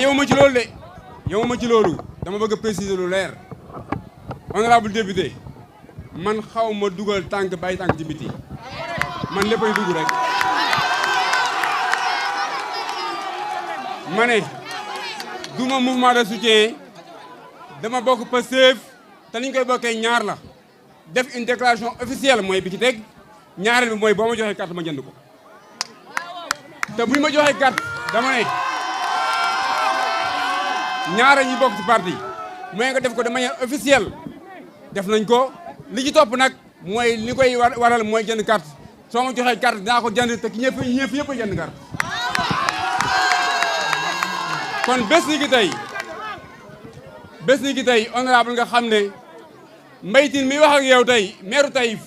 yow ma ci loolu de yow ma ci loolu dama bëgg a préciser lu leer honorable député man xaw ma dugal tànk bàyyi tànk ci biti man léppay dugg rek ma ne duma mouvement de soutien dama bokk Pastef te ni ñu koy bokkee ñaar la def une déclaration officielle mooy bi ci teg ñaareel bi mooy boo ma joxee carte ma jënd ko te bu ñu ma joxee carte dama ne ñaare ñi bokk ci parti mooy nga def ko de manière officielle def nañ ko li ci topp nag mooy li koy waral mooy jënd carte soo ma joxee carte dinaa ko jënd te ki ñëpp a jënd carte kon bés ni ki tey honorable nga xam ne Mbaye Tine mi wax ak yow tey maire Taïf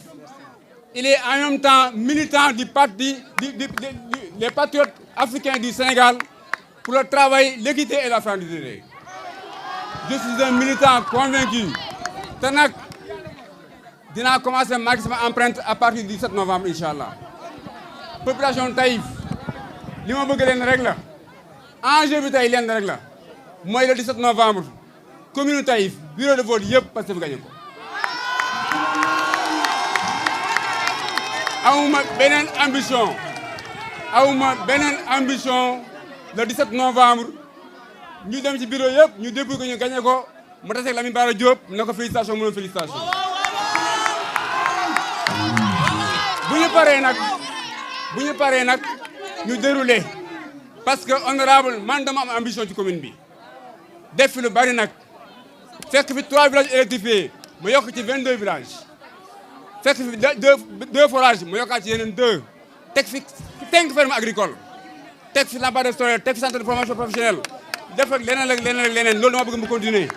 il est en même temps militant du parti des patriotes africains du Sénégal pour le travail, l'équité et la fraternité. Je suis un militant convaincu te nag dinaa commencer marquer sama empreinte à partir du 7 novembre incha allah population Taïf li ma bëgg leen rek la enjeu bi tey leen rek la mooy le 17 novembre commune Taïf bureau de vote yëpp parce que fi gañe ko awuma beneen ambition le 17 novembre ñu dem ci bureau yëpp ñu début ko ñu gagné ko mu tase ak Lamine Bara Diop ne ko félicitation mu ne félicitation bu ñu paree nag ñu déroulé parce que honorable man dama am ambition ci commune bi def fi lu bari nag fekk fi 3 villages électrifiés ma yokk ci 22 villages fekk fi deux forages ma yokkaat ci yeneen 2 teg fi 5 fermes agricoles teg fi lampadaire solaire teg fi centre de formation professionnelle def ak leneen loolu dama bëgg mu continuer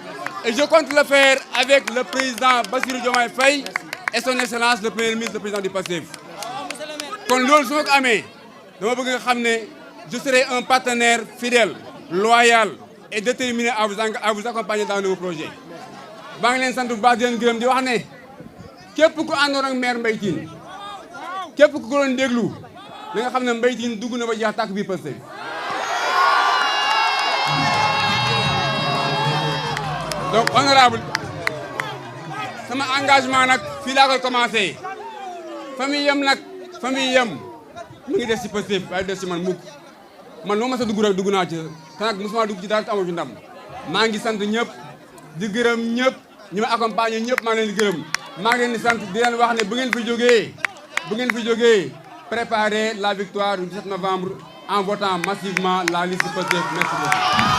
et je compte le faire avec le président Bassirou Diomaye Faye et son excellence le premier ministre le président du Pastef kon loolu su ma ko amee dama bëgg nga xam ne je serai un partenaire fidèle loyal et déterminé à vous accompagner dans nos projets maa ngi leen sant bu baax di leen gërëm di wax ne képp ku àndoon ak maire Mbaye Tine képp ku ko doon déglu da nga xam ne Mbaye Tine dugg na ba jeex tàkk biir Pastef donc honorable sama engagement nag fii laa koy commencé famille yem mu ngi des ci Pastef waaye des ci man mukk man moo ma sa dugg rek dugg naa ci te nag mosuma dugg ci daal te amu ci ndam maa ngi sant ñëpp di gërëm ñëpp ñi ma accompagné ñëpp maa ngi leen di gërëm maa ngi leen di sant di leen wax ne bu ngeen fi jógee préparez la victoire du 17 novembre en votant massivement la liste Pastef. Merci beaucoup.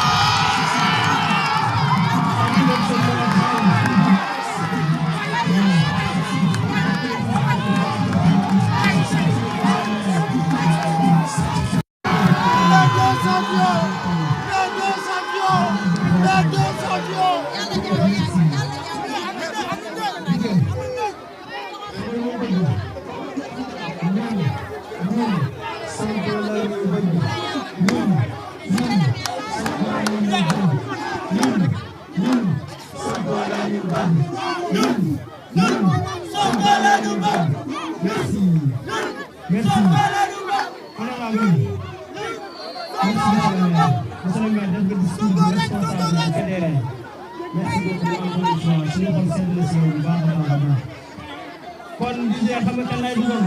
kon DJ xam nga kan lay dugal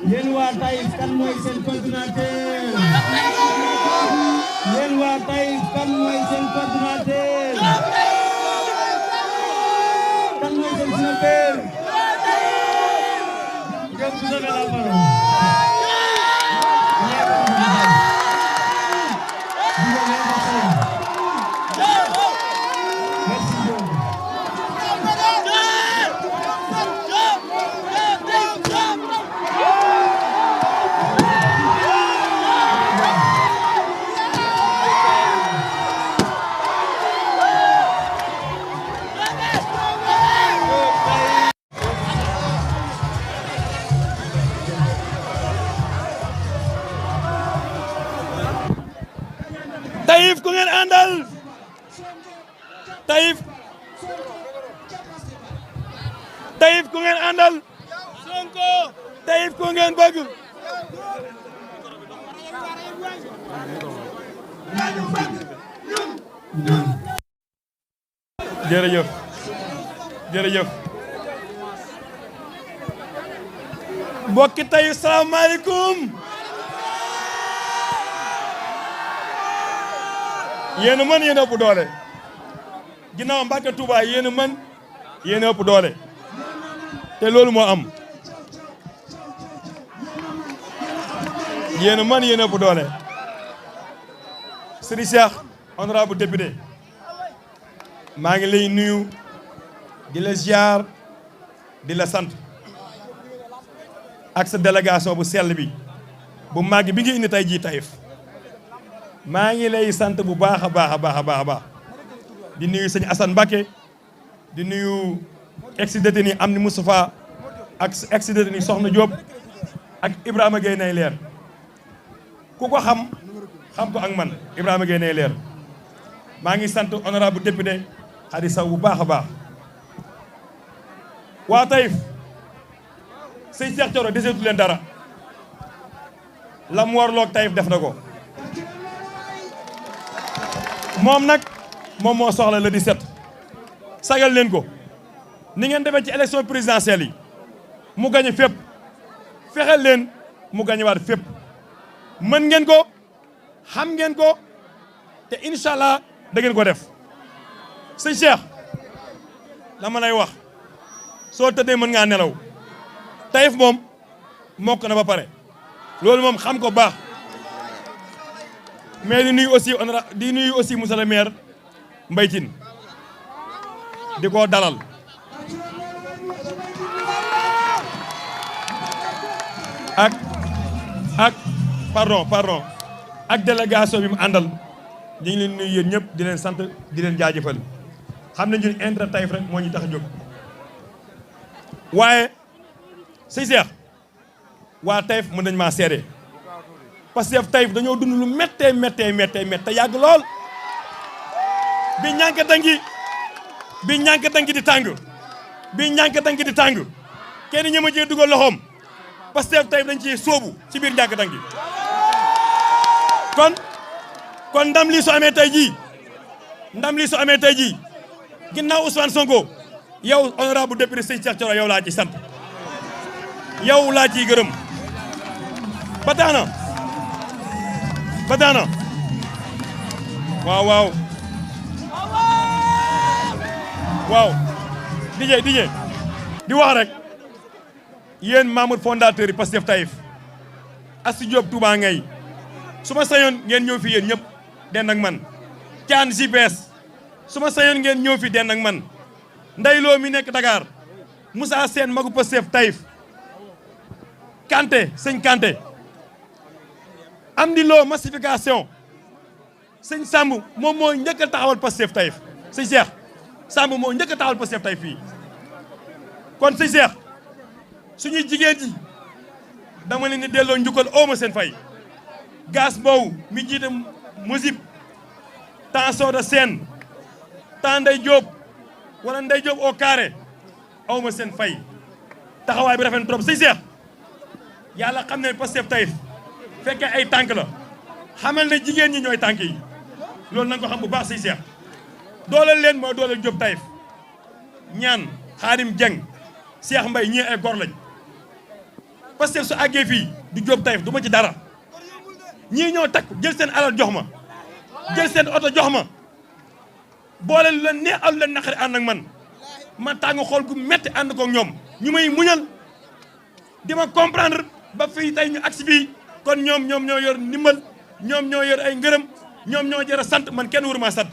yéen waa Taïf kan mooy seen coordinateur yéen waa Taïf kan mooy seen coordinateur kan mooy seen coordinateur ngeen vous avez la parole Taïf ku ngeen àndal Taïf ku ngeen àndal Sonko Taïf ku ngeen bëgg jërëjëf jërëjëf mbokki tey salaamaaleykum yéen a mën yéen a ëpp doole ginnaaw Mbàkke Touba yéen a mën yéen a ëpp doole te loolu moo am yéen a mën yéen a ëpp doole Serigne Cheikh honorable député maa ngi lay nuyu di la ziar di la sant ak sa délégation bu sell bi bu màgg bi nga indi tey jii Taïf maa ngi lay sant bu baax a baax a baax a baax a baax di nuyu sëñ Assane Mbacké di nuyu ex-détenu Amni Moustapha ak ex-détenu Soxna Diop ak Ibrahima Gueye nay leer ku ko xam ko ak man Ibrahima Gueye nay leer maa ngi sant honorable député Hady Sow bu baax a baax waa Taïf sëñ Cheikh Thioro deseetu leen dara la mu warloog Taïf def na ko moom nag moom moo soxla le 17 sagal leen ko ni ngeen defee ci élection présidentielle yi mu gañe fépp fexeel leen mu gañe waat fépp mën ngeen ko xam ngeen ko te incha allah da ngeen ko def sëñ Cheikh la ma lay wax soo tëddee mën ngaa nelaw Taïf moom mokk na ba pare loolu moom xam ko baax mais di nuyu aussi monsieur le maire Mbaye Tine di ko dalal ak pardon ak délégation bi mu àndal ñu ngi leen nuyu yéen ñëpp di leen sant di leen jaajëfal xam ne ñun intérêt Taïf rek moo ñu tax a jóg waaye sëñ Cheikh waa Taïf mën nañ maa seede parce que Taïf dañoo dund lu méttee te yàgg lool bi ñànk dangi di tàng kenn ñi ma cee dugal loxoom parce que Taïf dañ ci sóobu ci biir ñànk dangi kon ndam lii su amee tey jii ginnaaw Ousmane Sonko yow honorable député sëñ Cheikh Thioro yow laa ci sant yow laa ciy gërëm ba tax na waaw DJ di wax rek yéen membre fondateur yi Pastef Taïf Astou Diop Touba ngay su ma sañoon ngeen ñëw fi yéen ñëpp den ak man Thian GPS su ma sañoon ngeen ñëw fi den ak man Ndayloo mi nekk Dakar Moussa Sène magu Pastef Taïf Kanté sëñ Kanté Amdi Lo massification sëñ Samb moom moo njëkk a taxawal Pastef Taïf sëñ Cheikh Samb moo njëkk a taxawal Pastef Taïf fii kon sëñ Cheikh suñuy jigéen ji dama leen di delloo njukkal ooma seen fay gas boobu mi jiite Mosib temps Soda Sène temps Ndey Diop wala Ndey Diop au carré awma seen fay taxawaay bi rafet na trop sëñ Cheikh yàlla xam ne Pastef Taïf fekkee ay tànk la xamal ne jigéen ñi ñooy tànk yi loolu na nga ko xam bu baax sëñ Cheikh dooleel leen mooy dooleel Diop Taïf ñaan Xaadim Dieng Cheikh Mbaye ñii ay gor lañ Pastef su àggee fii du Diop Taïf du ma ci dara ñii ñoo takk jël seen alal jox ma jël seen oto jox ma boole lu leen neex alu leen naqari ànd ak man tàng xool gu metti ànd ko ñoom ñu may muñal di ma comprendre ba fii tey ñu agsi fii kon ñoom ñoo yor ndimbal ñoom ñoo yor ay ngërëm ñoom ñoo jar a sant man kenn wuru maa sant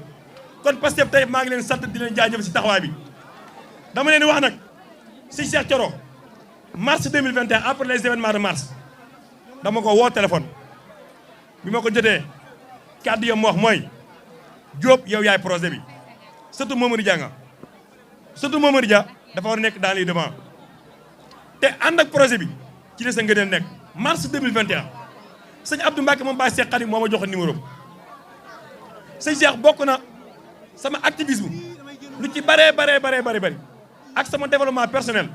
kon Pastef Taïf maa ngi leen sant di leen jaajëf si taxawaay bi dama leen di wax nag si Cheikh Thioro mars 2021 après les événements de mars dama ko woo téléphone bi ma ko jotee kàddu yam wax mooy Diop yow yaay projet bi surtout Mamadou Dia nga surtout Mamadou Dia dafa war a nekk dans les devants te ànd ak projet bi ci la sa ngëneel nekk mars 2021 sëñ Abdou Mbacke moom Baye Cheikh Khadim moo ma joxoon numéro sëñ Cheikh bokk na sama activisme lu ci bare ak sama développement personnel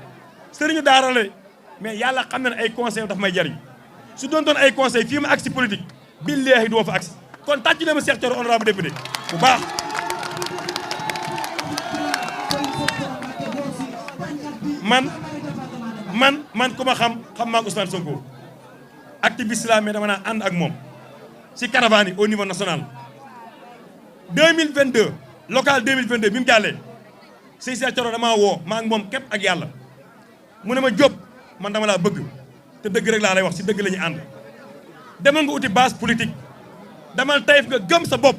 sëriñu daara la mais yàlla xam na ne ay conseils daf may jariñ su doon ay conseils fii ma agsi politique billaahi du ma fa agsi kon tàcc na ma Cheikh Thioro honorable député bu baax. man ku ma xam maa Ousmane Sonko activiste la mais dama naa ànd ak moom ci caravane yi au niveau national. 2022 local 2022 bi mu jàllee sëñ Cheikh Thioro damaa woo maa ngi moom képp ak yàlla mu ne ma Diop man dama laa bëgg te dëgg rek laa lay wax ci dëgg la ñuy ànd. demal nga uti base politique demal Taïf nga gëm sa bopp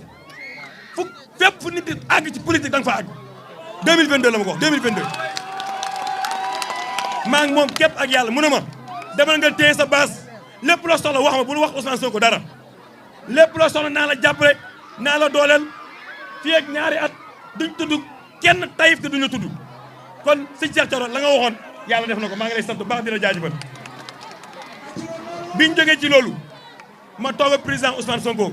fépp fu nit di àgg ci politique da nga fa àgg 2022 la ma ko wax 2022. maa ngi moom képp ak yàlla mu ne ma demal nga téye sa base lépp loo soxla wax ma bul wax Ousmane Sonko dara lépp loo soxla naa la jàppale naa la dooleel fii ak ñaari at duñ tudd kenn Taïf te duñu tudd kon sëñ Cheikh Thioro la nga waxoon yàlla def na ko maa ngi lay sant bu baax di la jaajëfal. biñ jógee ci loolu ma toog ak président Ousmane Sonko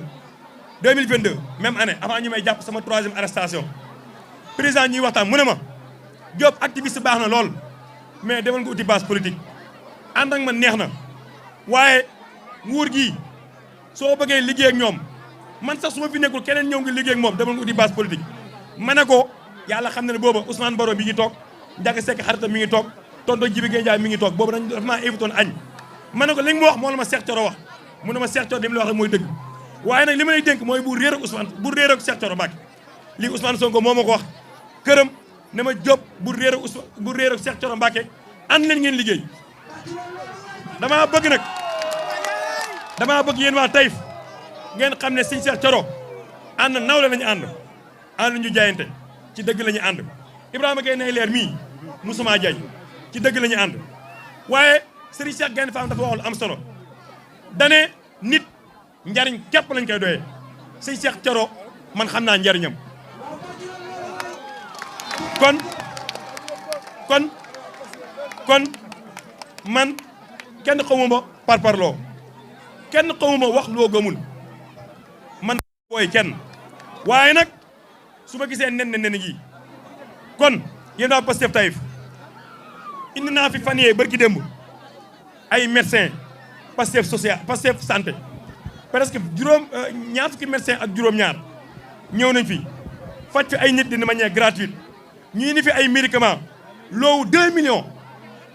2022 même année avant ñu may jàpp sama 3e arrestation président ñuy waxtaan mu ne ma Diop activiste baax na lool mais demal nga uti base politique ànd ak man neex na waaye nguur gi soo bëggee liggéey ak ñoom man sax su ma fi nekkul keneen ñëw ngi liggéey ak moom demal nga uti base politique. ma ne ko yàlla xam na ne booba Ousmane Baro mi ngi toog Ndiaga Seck xaritam mi ngi toog tonton Djibi Gueye Ndiaye mi ngi toog boobu dafa maa invité woon añ. ma ne ko li nga ma wax moo la ma Cheikh Thioro wax mu ne ma Cheikh Thioro li mu la wax mooy dëgg waaye nag li ma lay dénk mooy bu réer ak Ousmane bu réer ak Cheikh Thioro Mbacké lii Ousmane Sonko moo ma ko wax këram ne ma Diop bu réer ak Ousmane bu réer ak Cheikh Thioro Mbacké ànd leen ngeen liggéey. damaa bëgg yéen waa Taïf ngeen xam ne sëñ Cheikh Thioro ànd nawle lañu ànd ñu jaayante ci dëgg la ñu ànd Ibrahima Gueye nay leer mii musuma jaay ci dëgg la ñu ànd waaye Serigne Cheikh Gaïndé Fatma dafa waxul am solo dane nit njariñ képp lañ koy doyee sëñ Cheikh Thioro man xam naa njariñam kon man kenn xamuma parparloo kenn xamuma wax loo gëmul man booy kenn waaye nag su ma gisee nen gi kon yéen waa Pastef Taïf indi naa fi fan yee barki démb ay médecin Pastef social Pastef santé presque ñaar fukki médecin ak juróom-ñaar ñëw nañ fi faj fi ay nit de manière gratuite ñu indi fi ay médicaments loowu 2 millions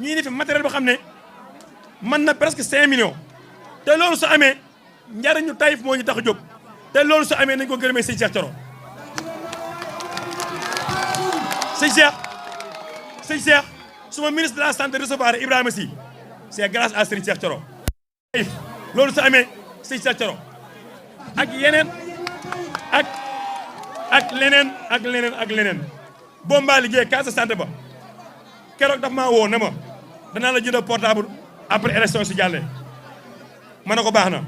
ñu indi fi matériel boo xam ne mën na presque 5 millions te loolu su amee njariñu Taïf moo ñu tax a jóg te loolu su amee nañ ko gërëmee sëñ Cheikh Thioro sëñ Cheikh suma ministre de la santé recevoir Ibrahima Sy c'est grâce à Serigne Cheikh Thioro loolu su amee sëñ Cheikh Thioro ak yeneen ak leneen boo mbaa liggéey case de santé ba keroog daf maa woo ne ma danaa la jënd portable après élection si jàllee ma ne ko baax na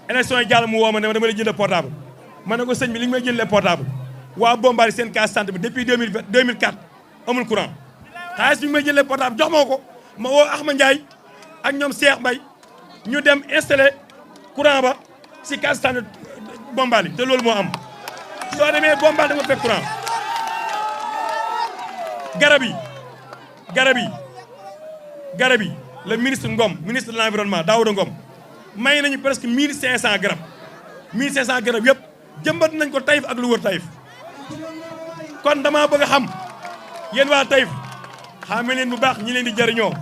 élection yi jàll mu woo ma ne ma dama la jënd portable ma ne ko sëñ bi li nga may jëndee portable waa Bombali seen case santé bi depuis 2004 amul courant xaalis bi may jëndee portable jox ma ko ma woo Axma Ndiaye ak ñoom Cheikh Mbaye ñu dem installé courant ba si case santé Bombali te loolu moo am soo demee Bombali da nga fekk courant garab yi le ministre Ngom ministre de l'environnement Daouda Ngom may nañu presque 1500 garab 1500 garab yëpp jëmbat nañ ko Taïf ak lu wër Taïf kon dama bëgg a xam yéen waa Taïf xame leen bu baax ñi leen di jëriñoo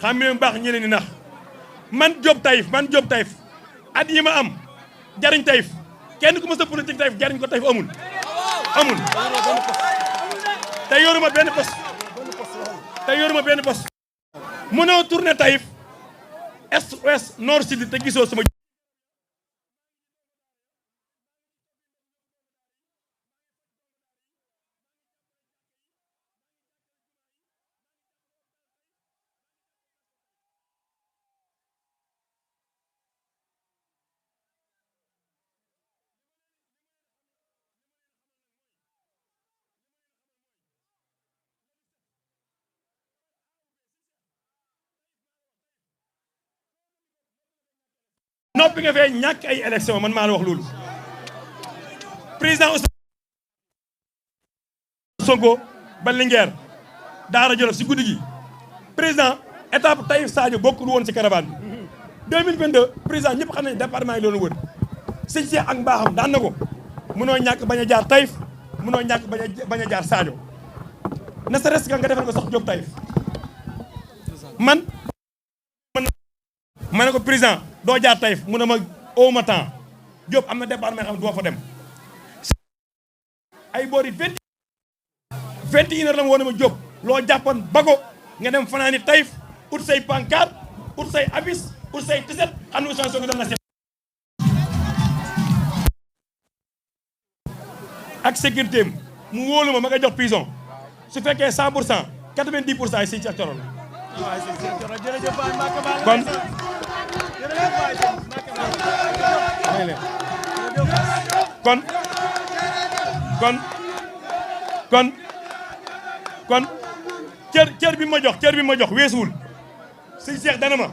xame leen bu baax ñi leen di nax man Diop Taïf at yi ma am jariñ Taïf kenn ku ma sa politique Taïf jariñ ko Taïf amul te yoruma benn poste mënoo tourné Taïf est ouest nord sud te gisoo sama noppi nga fee ñàkk ay élection man maa la wax loolu président Ousmane Sonko ba Linguère Daara Jolof si guddi gi président étape Taïf Sadio bokkul woon si caravane bi 2022 président ñëpp xam nañ département yi loolu wër sëñ Cheikh ak mbaaxam daan na ko mënoo ñàkk bañ a jaar Taïf mënoo ñàkk bañ a jaar Sadio ne serait-ce que nga defal ko sax Diop Taïf ma ne ko président doo jaar Taïf mu ne ma awma temps Diop am na départ mais xam doo fa dem ay boori 21 heures la ma woon ma Diop loo jàppoon bago nga dem fanaani Taïf ut say pancarte ut say abis ut say tiset xam ne Ousmane Sonko dem na ak sécurité mu wóolu ma nga jox prison su fekkee 100% 90% yi si ca coro la kon cër bi ma jox weesuwul sëñ Cheikh dana ma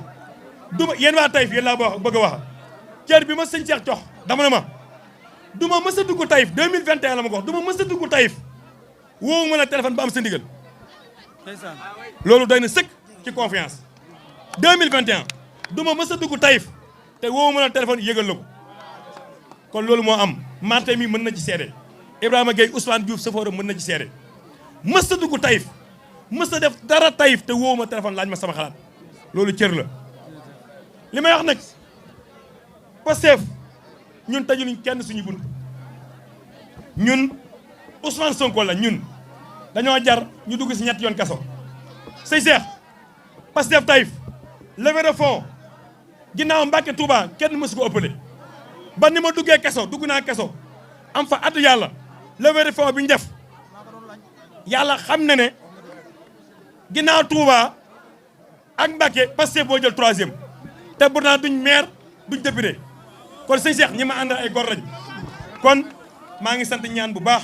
duma yéen waa Taïf yéen laa bëgg a wax cër bi ma sëñ Cheikh jox dama na ma duma mës a dugg Taïf 2021 la ma ko wax duma mës a dugg Taïf woowu ma la téléphone ba am sa ndigal loolu doy na sëkk ci confiance 2021 duma mës a dugg Taïf te woowu ma la téléphone yëgal la ko kon loolu moo am Martin mi mën na ci seede Ibrahima Gueye Ousmane Diouf Safora mën na ci seede mës a dugg Taïf mës a def dara Taïf te woowu ma téléphone laaj ma sama xalaat loolu cër la li may wax nag Pastef ñun tëjuluñ kenn suñu bunt ñun Ousmane Sonko la ñun dañoo jar ñu dugg si ñetti yoon kaso sëy Cheikh Pastef Taïf levée de fonds ginnaaw Mbàkke Touba kenn mësu ko ëppale ba ni ma duggee kaso dugg naa kaso am fa at yàlla levée de fonds bi ñu def yàlla xam na ne ginnaaw Touba ak Mbàkke Pastef boo jël 3e te pourtant duñ maire duñ député kon sëñ Cheikh ñi ma àndal ay gor lañ kon maa ngi sant ñaan bu baax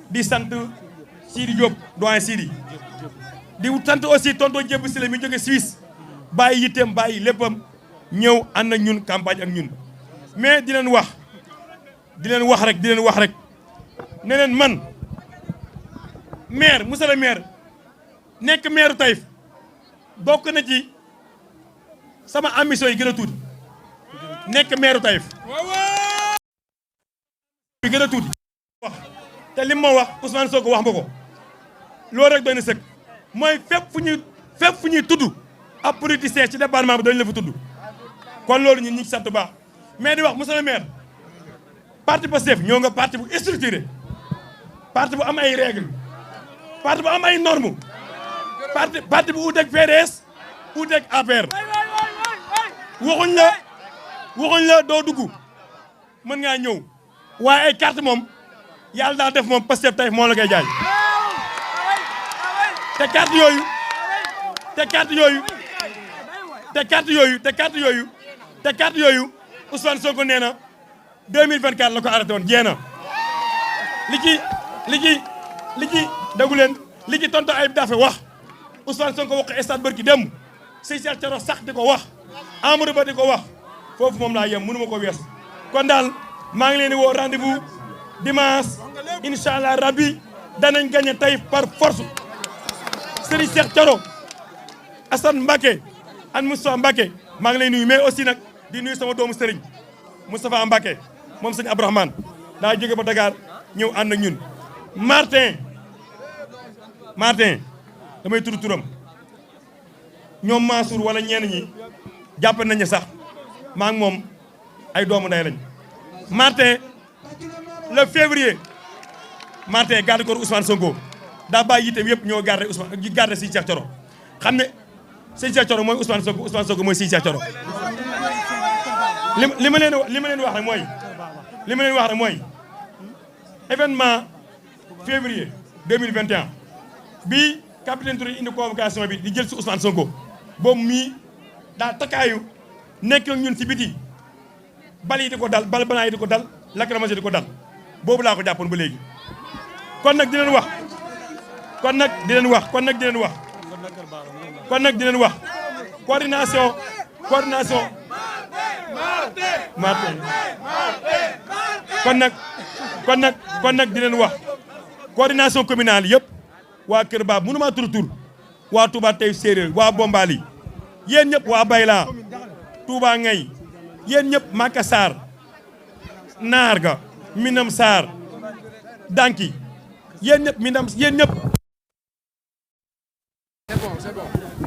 di sant Sidi Diop doyen Sidi di sant aussi tonton Jébb Sile mi jóge Suisse bàyyi yitteem bàyyi léppam ñëw ànd ak ñun campagne ak ñun mais di leen wax rek ne leen man maire monsieur le maire nekk maire Taïf bokk na ci sama ambition yi gën a tuuti nekk maire Taïf bi gën a tuuti wax te li ma wax Ousmane Sonko wax ma ko loolu rek doy na sëkk mooy fépp fu ñuy tudd ab politicien ci département bi dañu la fa tudd kon loolu ñun ñu ngi sant bu baax mais di wax monsieur le maire parti Pastef ñoo nga parti bu structuré parti bu am ay règles parti bu am ay normes parti bu uuteeg PDS uuteeg APR waxuñ la doo dugg mën ngaa ñëw waaye ay carte moom yàlla daa def moom Pastef Taïf moo la koy jaay te carte yooyu Ousmane Sonko nee na 2024 la ko arrêté woon jeena li ci déggu leen li ci tonton Ayib Daffé wax Ousmane Sonko wax ko stade bërki démb sëñ Cheikh Thioro sax di ko wax Amadou Ba di ko wax foofu moom laa yem mënu ma ko wees kon daal maa ngi leen di woo rendez-vous dimanche incha allah rabbi danañ gagné Taïf par force Serigne Cheikh Thioro Assane Mbacké an Moustapha Mbacké maa ngi lay nuyu mais aussi nag di nuyu sama doomu Serigne Moustapha Mbacké moom sëñ Abdourahmane daa jóge ba Dakar ñëw ànd ak ñun Martin damay tudd turam ñoom Mansour wala ñenn ñi jàpp nañu sax maa ngi moom ay doomu nday lañ Martin le février Martin garde corps Ousmane Sonko daa bàyyi yitteem yëpp ñoo garde Ousmane garde Serigne Cheikh Thioro xam ne Serigne Cheikh Thioro mooy Ousmane Sonko mooy Serigne Cheikh Thioro li ma leen wax rek mooy événement février 2021 bi capitaine Touré indi convocation bi di jël si Ousmane Sonko boobu mii daa takkaayu nekk ñun si biti bal yi di ko dal bal banaa yi di ko dal lacrymogène di ko dal boobu laa ko jàppoon ba léegi kon nag di leen wax coordination Martin kon nag di leen wax coordination communale yëpp waa Kër Ba mënuma tur waa Touba Taïf Séeréer waa Bombali yéen ñëpp waa Bayla Touba Ngay yéen ñëpp Makassar Naarga Minam Sarr Danki yéen ñëpp Minam yéen ñëpp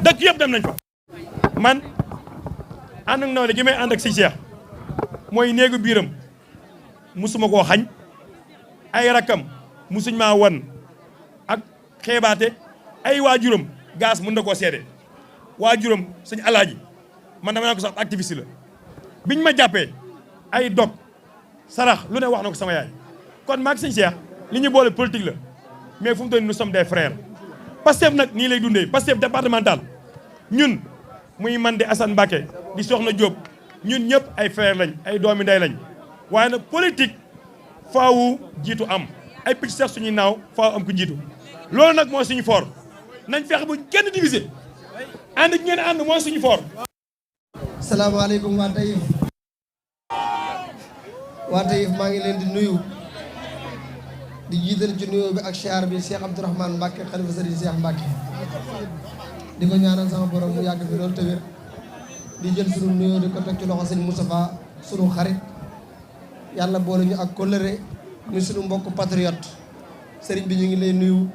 dëkk yëpp dem nañ fa man ànd ak nawle gi may ànd ak si Cheikh mooy néegu biiram musuma koo xañ ay rakkam musuñ maa wan ak xeebaate ay waajuram gaas mën na koo seede waajuram sëñ alaaji man dama naa ko sax activiste la biñ ma jàppee ay dog sarax lu ne wax na ko sama yaay kon maag sëñ Cheikh li ñu boole politique la mais fu mu toll nous sommes des frères Pastef nag nii lay dundee Pastef départemental ñun muy man di Assane Mbacké di Soxna Diop ñun ñëpp ay frères lañ ay doomi ndey lañ waaye nag politique faawu jiitu am ay picc sax suñuy naaw faaw am ku jiitu loolu nag mooy suñu fort nañ fexe bu kenn divisé ànd ngeen ànd mooy suñu fort. salaamaaleykum waa Taïf maa ngi leen di nuyu di jiital ci nuyoo bi ak siyaar bi Cheikh Abdourahmane Mbacké xalifa Serigne Cheikh Mbacké di ko ñaanal sama borom mu yàgg fi loolu te wér di jël sunu nuyoo di ko teg ci loxo Serigne Moustapha sunu xarit yàlla boole ñu ak kóllëre ñu sunu mbokk patriote Serigne bi ñu ngi lay nuyu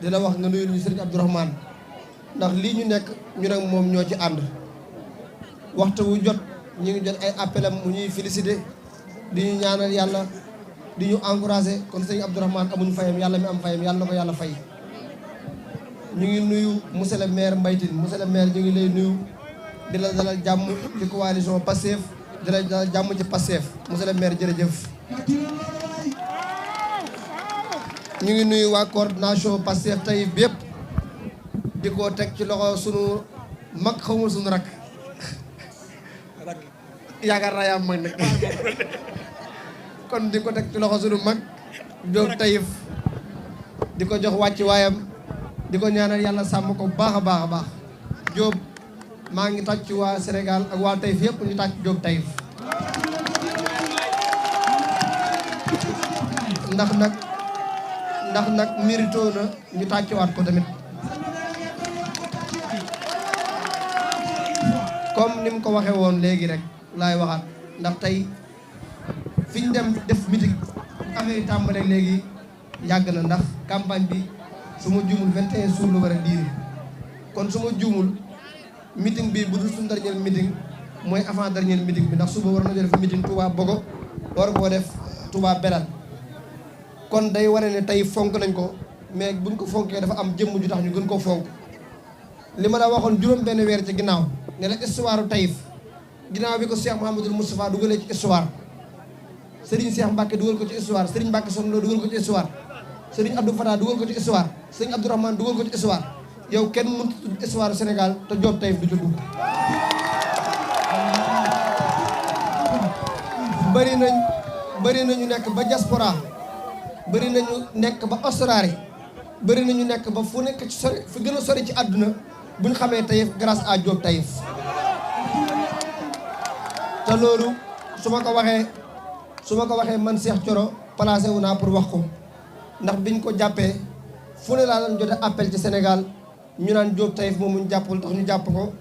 di la wax nga nuyu ñu Serigne Abdourahmane ndax lii ñu nekk ñu nag moom ñoo ci ànd waxtu wu jot ñu ngi jot ay appelam mu ñuy félicité di ñu ñaanal yàlla di ñu encouragé kon sëñ Abdourahmane amuñu fayam yàlla mi am fayam yàlla na ko yàlla fay. ñu ngi nuyu monsieur le maire Mbaye Tine monsieur le maire ñu ngi lay nuyu di la dalal jàmm ci coalition Pastef di la dalal jàmm ci Pastef monsieur le maire jërëjëf. ñu ngi nuyu waa coordination Pastef Taïf bi yëpp di ko teg ci loxo sunu mag xamul sunu rak yaakaar naa yaa mag nag kon di ko teg ci loxo sunu mag Diop Taïf di ko jox wàcc waayam di ko ñaanal yàlla sàmm ko baax a baax a baax Diop maa ngi tàcc waa Sénégal ak waa Taïf yëpp ñu tàcc Diop Taïf ndax nag mérito na ñu tàccewaat ko tamit comme ni mu ko waxee woon léegi rek laay waxaat ndax tey fi ñu dem def meeting affaire yi tàmbale léegi yàgg na ndax campagne bi su ma juumul 21 jours la war a diiri kon su ma juumul meeting bi bu dul suñu dernier meeting mooy avant dernier meeting bi ndax suba war nañoo def meeting Touba Bogo war koo def Touba Belal kon day wane ne tey fonk nañ ko mais buñ ko fonkee dafa am jëmm ju tax ñu gën koo fonk li ma la waxoon juróom benn weer ci ginnaaw ne la histoire Taïf ginnaaw bi ko Cheikh Mouhamadoul Moustapha dugalee ci histoire Serigne Cheikh Mbacké dugal ko ci histoire Serigne Mbacké Soxna Lo dugal ko ci histoire Serigne Abdou Fatah dugal ko ci histoire Serigne Abdourahmane dugal ko ci histoire yow kenn mënut tudd histoire Sénégal te Diop Taïf du ci dugg bëri nañu nekk ba diaspora bëri nañu nekk ba Australie bëri nañu nekk ba fu nekk ci sori fu gën a sori ci àdduna bu ñu xamee Taïf grâce à Diop Taïf te loolu su ma ko waxee man Cheikh Thioro placé wu naa pour wax ko ndax biñ ko jàppee fu ne laa doon jote appel ci Sénégal ñu naan Diop Taïf moom ñu jàppul tax ñu jàpp ko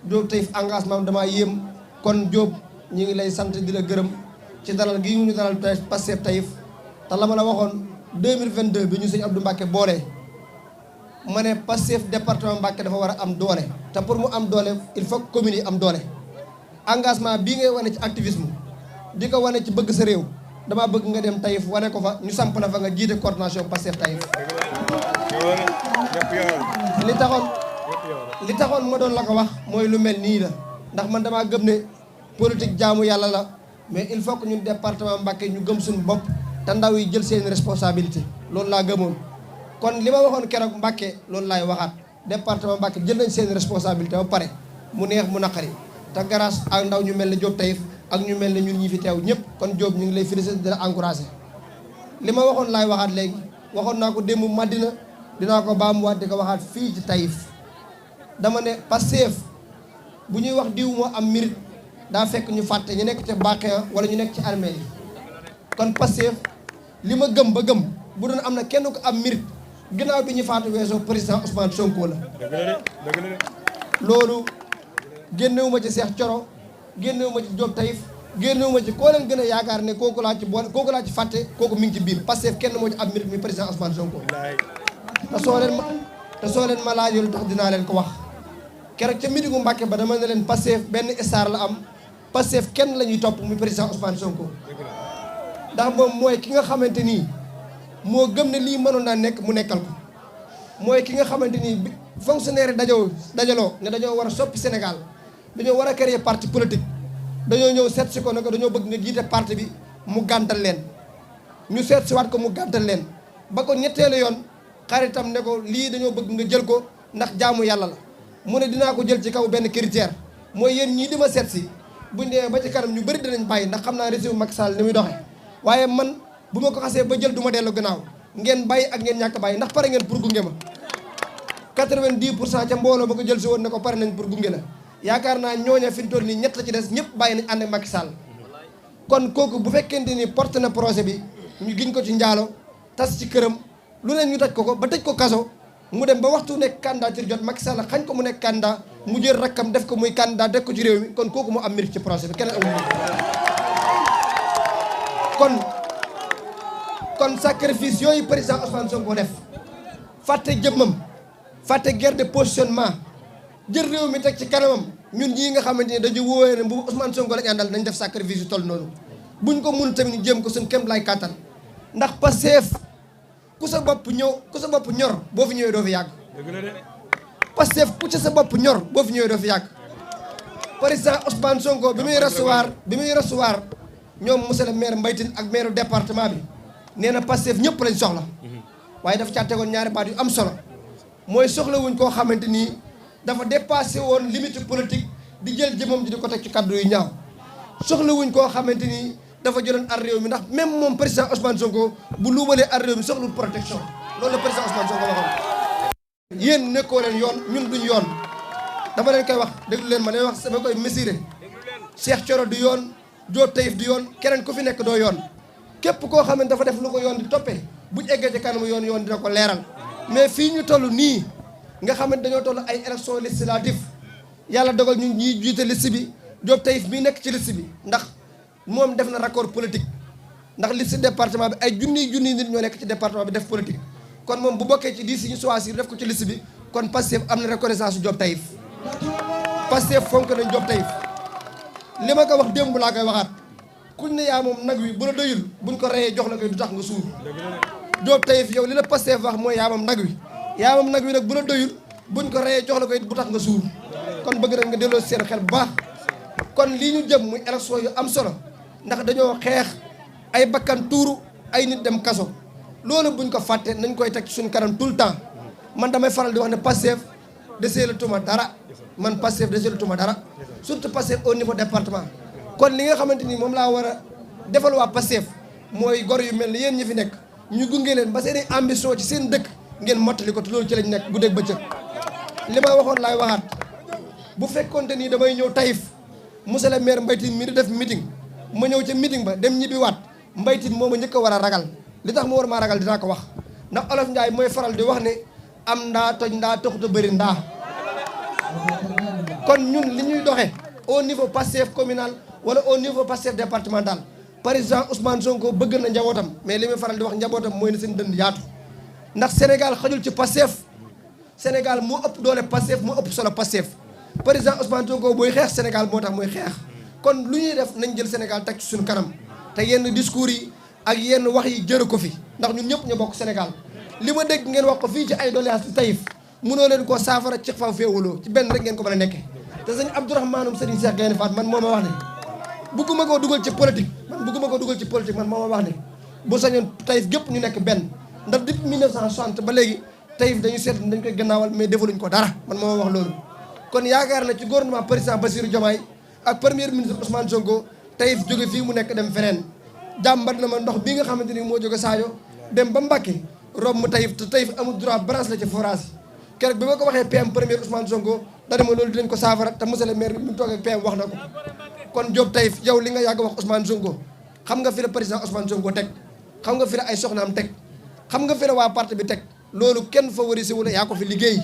Diop Taïf engagement damaa yéem kon Diop ñu ngi lay sant di la gërëm ci dalal gi ñu dalal Pastef Taïf te la ma la waxoon 2022 bi ñu sëñ Abdou Mbacké boole ma ne Pastef département Mbacké dafa war a am doole te pour mu am doole il faut que communes yi am doole engagement bii ngay wane ci activisme di ko wane ci bëgg sa réew damaa bëgg nga dem Taïf wane ko fa ñu samp la fa nga jiite coordination Pastef Taïf li taxoon ma doon la ko wax mooy lu mel nii la ndax man damaa gëm ne politique jaamu yàlla la mais il faut que ñun département Mbacké ñu gëm suñu bopp te ndaw yi jël seen responsabilité loolu laa gëmoon kon li ma waxoon keroog Mbacké loolu laay waxaat département Mbacké jël nañ seen responsabilité ba pare mu neex mu naqari te grâce ak ndaw ñu mel ne Diop Taïf ak ñu mel ne ñun ñi fi teew ñëpp kon Diop ñu ngi lay féliciter di la encourager li ma waxoon laay waxaat léegi waxoon naa ko démb Madina dinaa ko baamuwaat di ko waxaat fii ci Taïf dama ne Pastef bu ñuy wax diw moo am mérite daa fekk ñu fàtte ñu nekk ci Bakhia wala ñu nekk ci armée yi kon Pastef li ma gëm ba gëm bu doon am na kenn ko am mérite ginnaaw bi ñu faatu weesoo président Ousmane Sonko la loolu génnewuma ci Cheikh Thioro génnewuma ci Diop Taïf génnewuma ci koo leen gën a yaakaar ne kooku laa ci boole kooku laa ci fàtte kooku mi ngi ci biir Pastef kenn moo ci am mérite muy président Ousmane Sonko te soo leen ma laajul tax dinaa leen ko wax keroog ca meetingu Mbàkke ba dama ne leen Pastef benn star la am Pastef kenn la ñuy topp muy président Ousmane Sonko ndax moom mooy ki nga xamante nii moo gëm ne lii mënoon naa nekk mu nekkal ko mooy ki nga xamante nii bi fonctionnaire dajaloo ne dañoo war a soppi Sénégal dañoo war a créer parti politique dañoo ñëw seet si ko ne ko dañoo bëgg nga jiite parti bi mu gàntal leen ñu seet si waat ko mu gàntal leen ba ko ñetteelu yoon xaritam ne ko lii dañoo bëgg nga jël ko ndax jaamu yàlla la mu ne dinaa ko jël ci kaw benn critère mooy yéen ñii di ma seet si buñ demee ba ci kanam ñu bëri dinañ bàyyi ndax xam naa régime Macky Sall ni muy doxee waaye man bu ma ko xasee ba jël du ma dellu gannaaw ngeen bàyyi ak ngeen ñàkk bàyyi ndax pare ngeen pour gunge ma 90% ca mbooloo ba ko jël si woon ne ko pare nañ pour gunge la yaakaar naa ñooña fi ñu toll nii ñett la ci des ñëpp bàyyi nañ ànd ak Macky Sall kon kooku bu fekkente ni porte na projet bi ñu giñ ko ci njaalo tas ci këram lu leen ñu taj ko ba tëj ko kaso mu dem ba waxtu nekk candidature jot Macky Sall xañ ko mu nekk candidat mu jël rakkam def ko muy candidat def ko ci réew mi kon kooku moo am mérite ci projet bi keneen amul kon sacrifice yooyu président Ousmane Sonko def fàtte jëmmam fàtte guerre de positionnement jël réew mi teg ci kanamam ñun ñii nga xamante ni dañu wóoree ne bu Ousmane Sonko lañ àndal nañ def sacrifice yu toll noonu buñ ko mun tamit ñu jéem ko suñ kem lay kàttan ndax Pastef ku sa bopp ñor boo fi ñëwee doo fi yàgg Pastef ku ci sa bopp ñor boo fi ñëwee doo fi yàgg président Ousmane Sonko bi muy recevoir ñoom monsieur le maire Mbaye Tine ak maire département bi nee na Pastef ñëpp lañ soxla waaye dafa caa tegoon ñaari baat yu am solo mooy soxlawuñ koo xamante nii dafa dépassé woon limite politique di jël jëmam ji di ko teg ci kaddu yu ñaaw soxlawuñ koo xamante nii dafa jëloon ar réew mi ndax même moom président Ousmane Sonko bu luubalee ar réew mi soxlul protection loolu la président Ousmane Sonko waxoon yéen nekkoo leen yoon ñun duñ yoon dama leen koy wax déglu leen ma lay wax sama koy mesuré Cheikh Thioro du yoon Diop Taïf du yoon keneen ku fi nekk doo yoon képp koo xam ne dafa def lu ko yoon di toppee buñ eggee ci kanamu yoon dina ko leeral mais fii ñu toll nii nga xamante dañoo toll ay élection législative yàlla dogal ñu ñuy jiite liste bi Diop Taïf mii nekk ci liste bi ndax moom def na raccord politique ndax liste département bi ay junniy nit ñoo nekk ci département bi def politique kon moom bu bokkee ci 10 yi ñu choisir def ko ci liste bi kon Pastef am na reconnaissance su Diop Taïf Pastef fonk nañ Diop Taïf li ma ko wax démb laa koy waxaat kuñ ne yaa moom nag wi bu la doyul buñ ko reyee jox la koy du tax nga suur Diop Taïf yow li la Pastef wax mooy yaa moom nag wi nag bu la doyul buñ ko reyee jox la koy bu tax nga suur kon bëgg na nga delloo seen xel bu baax kon lii ñu jëm muy élection yu am solo ndax dañoo xeex ay bakkan tuuru ay nit dem kaso loolu buñ ko fàtte nañ koy teg ci suñ kanam tout le temps man damay faral di wax ne Pastef deseelatuma dara man Pastef deseelatuma dara surtout Pastef au niveau département kon li nga xamante ni moom laa war a defal waa Pastef mooy gor yu mel ni yéen ñi fi nekk ñu gunge leen ba seen i ambition ci seen dëkk ngeen mottali ko te loolu ci lañ nekk guddeeg bëccëg li ma waxoon laay waxaat bu fekkonte ni damay ñëw Taïf monsieur le maire Mbaye Tine mi di def meeting ma ñëw ca meeting ba dem ñibbi waat Mbaye Tine moo ma njëkk a war a ragal li tax ma war maa ragal dinaa ko wax ndax Olof Ndiaye mooy faral di wax ne am ndaa toj ndaa taxut a bëri ndaa kon ñun li ñuy doxe au niveau Pastef communal wala au niveau Pastef départemental président Ousmane Sonko bëgg na njabootam mais li muy faral di wax njabootam mooy ne seen dënd yaatu ndax Sénégal xajul ci Pastef Sénégal moo ëpp doole Pastef moo ëpp solo Pastef président Ousmane Sonko booy xeex Sénégal moo tax muy xeex kon lu ñuy def nañ jël Sénégal teg ci suñu kanam te yenn discours yi ak yenn wax yi jëru ko fi ndax ñun ñëpp ñu bokk Sénégal li ma dégg ngeen wax ko fii ci ay doléances ci Taïf mënoo leen koo saafara ci faw féewaloo ci benn rek ngeen ko mën a nekkee te sëñ Abdourahmane Serigne Cheikh Gaïndé Fatma man moo ma wax ne bugguma koo dugal ci politique man moo ma wax ne bu sañoon Taïf gépp ñu nekk benn ndax depuis 1960 ba léegi Taïf dañu seet dañ koy gannaawal mais defaluñ ko dara man moo ma wax loolu kon yaakaar na ci gouvernement président Bassirou Diomaye ak premier ministre Ousmane Sonko Taïf jóge fii mu nekk dem feneen jàmbat na ma ndox bi nga xamante ni moo jóge Sadio dem ba Mbacké rob mu Taïf te Taïf amul droit branche la ci forage keroog bi ma ko waxee PM premier Ousmane Sonko dana ma loolu dinañ ko saafara te monsieur le maire bi mu toogee PM wax na ko kon Diop Taïf yow li nga yàgg wax Ousmane Sonko xam nga fi la président Ousmane Sonko teg xam nga fi la ay soxnaam teg xam nga fi la waa parti bi teg loolu kenn favorisé wu la yaa ko fi liggéey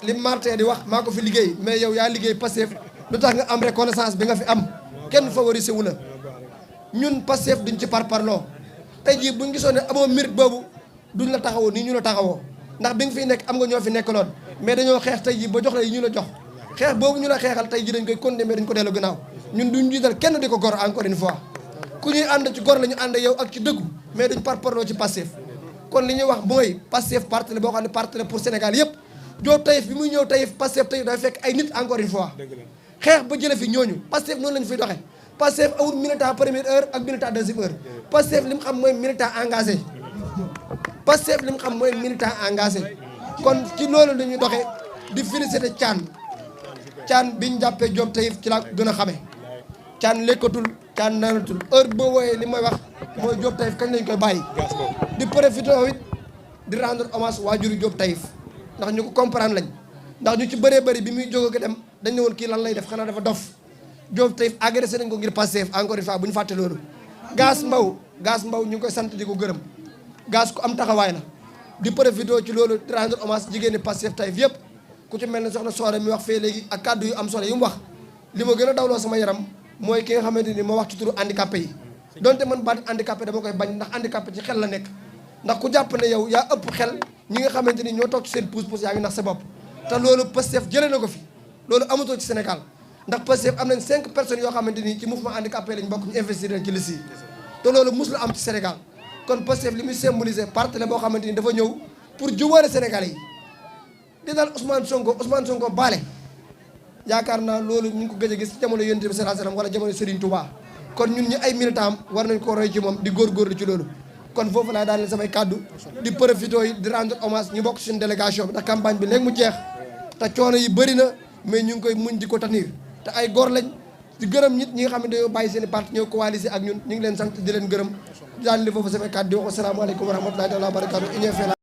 li Martin di wax maa ko fi liggéey mais yow yaa liggéey Pastef lu tax nga am reconnaissance bi nga fi am kenn favorisé wu la ñun Pastef duñ ci parparloo tey jii buñ gisoon ne amoo mérite boobu duñ la taxawoo nii ñu la taxawoo ndax bi nga fiy nekk am nga ñoo fi nekkaloon mais dañoo xeex tey jii ba jox la yi ñu la jox xeex boobu ñu la xeexal tey jii dañ koy condamné dañ ko dellu gannaaw ñun duñ jiital kenn di ko gor encore une fois ku ñuy ànd ci gor la ñu ànd yow ak ci dëggu mais duñ parparloo ci Pastef kon li ñuy wax mooy Pastef parti la boo xam ne parti la pour Sénégal yëpp Diop Taïf bi muy ñëw Taïf Pastef Taïf day fekk ay nit encore une fois xeex ba jële fi ñooñu Pastef noonu lañu fiy doxee Pastef awul militant première heure ak militant deuxième heure Pastef li mu xam mooy militant engagé Pastef li mu xam mooy militant engagé kon ci loolu la ñuy doxee di féliciter Thiane bi ñu jàppee Diop Taïf ci la gën a xamee Thiane lekkatul Thiane naanatul heure boo wooyee li may wax mooy Diop Taïf kañ lañ koy bàyyi di profité it di rendre hommage waajuru Diop Taïf ndax ñu ko comprendre lañ ndax ñu ci bëree bëri bi muy jóge ko dem dañ ne woon kii lan lay def xanaa dafa dof Diop Taïf agressé nañ ko ngir Pastef encore une fois bu ñu fàtte loolu Gass Mbaw ñu ngi koy sant di ko gërëm Gass ku am taxawaay la di profité ci loolu di rendre hommage jigéen ñi Pastef Taïf yëpp ku ci mel ne soxna Soore mi wax fee léegi ak kàddu yu am solo yi mu wax li ma gën a dawloo sama yaram mooy ki nga xamante ni moo wax ci turu handicapé yi donte man baat handicapé dama koy bañ ndax handicapé ci xel la nekk ndax ku jàpp ne yow yaa ëpp xel ñi nga xamante ni ñoo toog ci seen pousse-pousse yaa ngi nax sa bopp te loolu Pastef jëlee na ko fi loolu amatoo ci Sénégal ndax Pastef am nañ 5 personnes yoo xamante ni ci mouvement handicapé lañ bokk ñu investir leen ci liste yi te loolu musul am ci Sénégal kon Pastef li muy symboliser parti la boo xamante ni dafa ñëw pour juboole Sénégalais yi di daal Ousmane Sonko baale yaakaar naa loolu ñu ngi ko gëj a gis jamono Yonent bi sallallahu alayhi wasallam wala jamono Serigne Touba kon ñun ñi ay militant am war nañ ko roy ci moom di góorgóorlu ci loolu kon foofu laa daaneel samay kàddu di profité yi di rendre hommage ñu bokk suñu délégation bi ndax campagne bi léegi mu jeex te coono yi bëri na mais ñu ngi koy muñ di ko tenir te ay góor lañ di gërëm nit ñi nga xam ne dañoo bàyyi seen i parti ñëw coaliser ak ñun ñu ngi leen sant di leen gërëm daal li foofu samay kàddu di wax asalaamaaleykum wa rahmatullahi taala wa barakatu